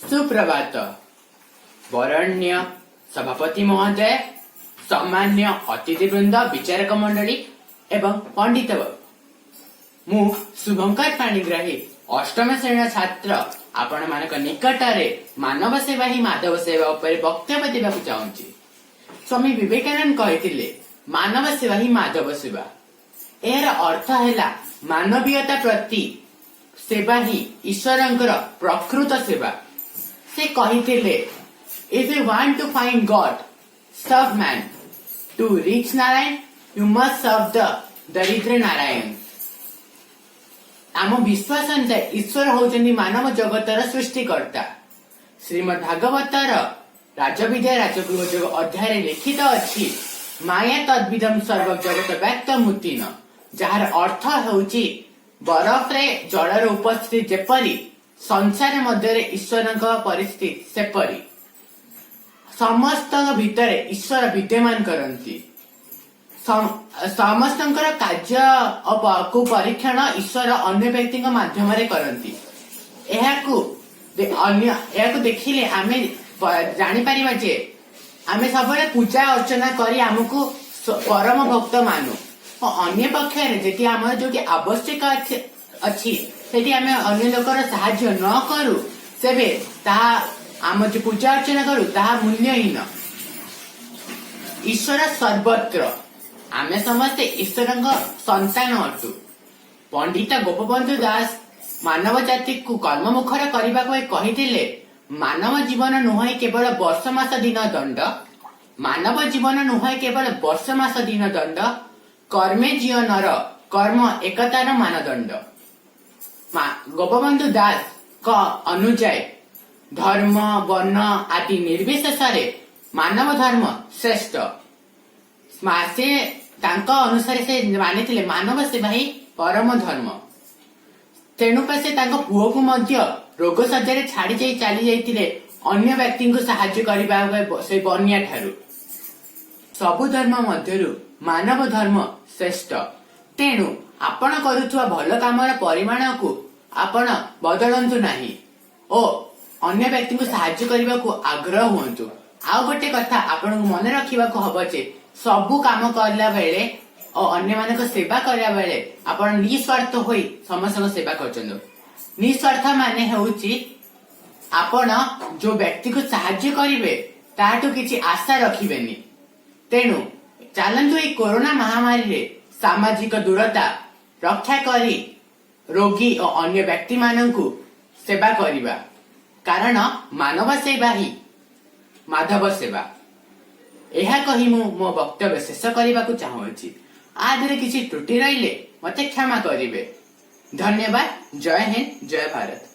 ସୁପ୍ରଭାତ। ବରେଣ୍ୟ ସଭାପତି ମହୋଦୟ, ସମ୍ମାନୀୟ ଅତିଥିବୃନ୍ଦ, ବିଚାରକ ମଣ୍ଡଳୀ ଏବଂ ପଣ୍ଡିତ ବାବୁ, ମୁଁ ଶୁଭଙ୍କର ପାଣିଗ୍ରାହୀ, ଅଷ୍ଟମ ଶ୍ରେଣୀର ଛାତ୍ର, ଆପଣମାନଙ୍କ ନିକଟରେ ମାନବ ସେବା ହିଁ ମାଧବ ସେବା ଉପରେ ବକ୍ତବ୍ୟ ଦେବାକୁ ଚାହୁଁଛି। ସ୍ୱାମୀ ବିବେକାନନ୍ଦ କହିଥିଲେ, "ମାନବ ସେବା ହିଁ ମାଧବ ସେବା।" ଏହାର ଅର୍ଥ ହେଲା, ମାନବୀୟତା ପ୍ରତି ସେବା ହିଁ ଈଶ୍ୱରଙ୍କର ପ୍ରକୃତ ସେବା। ସେ କହିଥିଲେ, "If you want to find God, serve man. To reach Narayan, you must serve the ଦରିଦ୍ର ନାରାୟଣ।" ଆମ ବିଶ୍ୱାସ ଅନୁଯାୟୀ ଈଶ୍ୱର ହଉଛନ୍ତି ମାନବ ଜଗତର ସୃଷ୍ଟିକର୍ତ୍ତା। ଶ୍ରୀମଦ୍ ଭାଗବତର ରାଜବିଦ୍ୟା ରାଜଗୃହ ଯୋଗ ଅଧ୍ୟାୟରେ ଲିଖିତ ଅଛି, "ମାୟା ତଦ୍ବିଦ୍ଧି ସର୍ବ ଜଗତ ବ୍ୟାପ୍ତ ମୂର୍ତ୍ତିନ", ଯାହାର ଅର୍ଥ ହେଉଛି, ବରଫରେ ଜଳର ଉପସ୍ଥିତି ଯେପରି, ସଂସାର ମଧ୍ୟରେ ଈଶ୍ୱରଙ୍କ ପରିସ୍ଥିତି ସେପରି। ସମସ୍ତଙ୍କ ଭିତରେ ଈଶ୍ୱର ବିଦ୍ୟମାନ କରନ୍ତି। ସମସ୍ତଙ୍କର କାର୍ଯ୍ୟ କୁ ପରୀକ୍ଷଣ ଈଶ୍ୱର ଅନ୍ୟ ବ୍ୟକ୍ତିଙ୍କ ମାଧ୍ୟମରେ କରନ୍ତି। ଏହାକୁ ଦେଖିଲେ ଆମେ ଜାଣିପାରିବା ଯେ ଆମେ ସବୁବେଳେ ପୂଜା ଅର୍ଚ୍ଚନା କରି ଆମକୁ ପରମ ଭକ୍ତ ମାନୁ ଓ ଅନ୍ୟ ପକ୍ଷରେ ଯଦି ଆମର ଯୋଉଠି ଆବଶ୍ୟକ ଅଛି, ସେଠି ଆମେ ଅନ୍ୟ ଲୋକର ସାହାଯ୍ୟ ନ କରୁ, ତେବେ ତାହା ଆମ ଯୋଉ ପୂଜା ଅର୍ଚ୍ଚନା କରୁ, ତାହା ମୂଲ୍ୟହୀନ। ଈଶ୍ୱର ସର୍ବତ୍ର। ଆମେ ସମସ୍ତେ ଈଶ୍ୱରଙ୍କ ସନ୍ତାନ ଅଟୁ। ପଣ୍ଡିତ ଗୋପବନ୍ଧୁ ଦାସ ମାନବ ଜାତିକୁ କର୍ମମୁଖର କରିବାକୁ କହିଥିଲେ, "ମାନବ ଜୀବନ ନୁହେଁ କେବଳ ବର୍ଷ ମାସ ଦିନ ଦଣ୍ଡ, ମାନବ ଜୀବନ ନୁହେଁ କେବଳ ବର୍ଷ ମାସ ଦିନ ଦଣ୍ଡ, କର୍ମେ ଜିଅ ନର କର୍ମ ଏକତାର ମାନଦଣ୍ଡ।" ଗୋପବନ୍ଧୁ ଦାସଙ୍କ ଅନୁଯାୟୀ ଧର୍ମ, ବର୍ଣ୍ଣ ଆଦି ନିର୍ବିଶେଷରେ ମାନବ ଧର୍ମ ଶ୍ରେଷ୍ଠ। ସେ ତାଙ୍କ ଅନୁସାରେ ସେ ମାନିଥିଲେ, ମାନବ ସେବା ହିଁ ପରମ ଧର୍ମ। ତେଣୁ ପା ସେ ତାଙ୍କ ପୁଅକୁ ମଧ୍ୟ ରୋଗ ଶଯ୍ୟାରେ ଛାଡି ଯାଇ ଚାଲି ଯାଇଥିଲେ ଅନ୍ୟ ବ୍ୟକ୍ତିଙ୍କୁ ସାହାଯ୍ୟ କରିବା ସେ ବନ୍ୟା ଠାରୁ। ସବୁ ଧର୍ମ ମଧ୍ୟରୁ ମାନବ ଧର୍ମ ଶ୍ରେଷ୍ଠ। ତେଣୁ ଆପଣ କରୁଥିବା ଭଲ କାମର ପରିମାଣକୁ ଆପଣ ବଦଳନ୍ତୁ ନାହିଁ ଓ ଅନ୍ୟ ବ୍ୟକ୍ତିଙ୍କୁ ସାହାଯ୍ୟ କରିବାକୁ ଆଗ୍ରହ ହୁଅନ୍ତୁ। ଆଉ ଗୋଟେ କଥା ଆପଣଙ୍କୁ ମନେ ରଖିବାକୁ ହବ ଯେ ସବୁ କାମ କଲା ବେଳେ ଓ ଅନ୍ୟମାନଙ୍କ ସେବା କରିବା ବେଳେ ଆପଣ ନିସ୍ୱାର୍ଥ ହୋଇ ସମସ୍ତଙ୍କ ସେବା କରୁଛନ୍ତି। ନିସ୍ୱାର୍ଥ ମାନେ ହେଉଛି, ଆପଣ ଯୋଉ ବ୍ୟକ୍ତିକୁ ସାହାଯ୍ୟ କରିବେ, ତାହାଠୁ କିଛି ଆଶା ରଖିବେନି। ତେଣୁ ଚାଲନ୍ତୁ, ଏଇ କୋରୋନା ମହାମାରୀରେ ସାମାଜିକ ଦୂରତା ରକ୍ଷା କରି ରୋଗୀ ଓ ଅନ୍ୟ ବ୍ୟକ୍ତିମାନଙ୍କୁ ସେବା କରିବା, କାରଣ ମାନବ ସେବା ହିଁ ମାଧବ ସେବା। ଏହା କହି ମୁଁ ମୋ ବକ୍ତବ୍ୟ ଶେଷ କରିବାକୁ ଚାହୁଁଅଛି। ଆ ଦେହରେ କିଛି ତ୍ରୁଟି ରହିଲେ ମତେ କ୍ଷମା କରିବେ। ଧନ୍ୟବାଦ। ଜୟ ହିନ୍ଦ, ଜୟ ଭାରତ।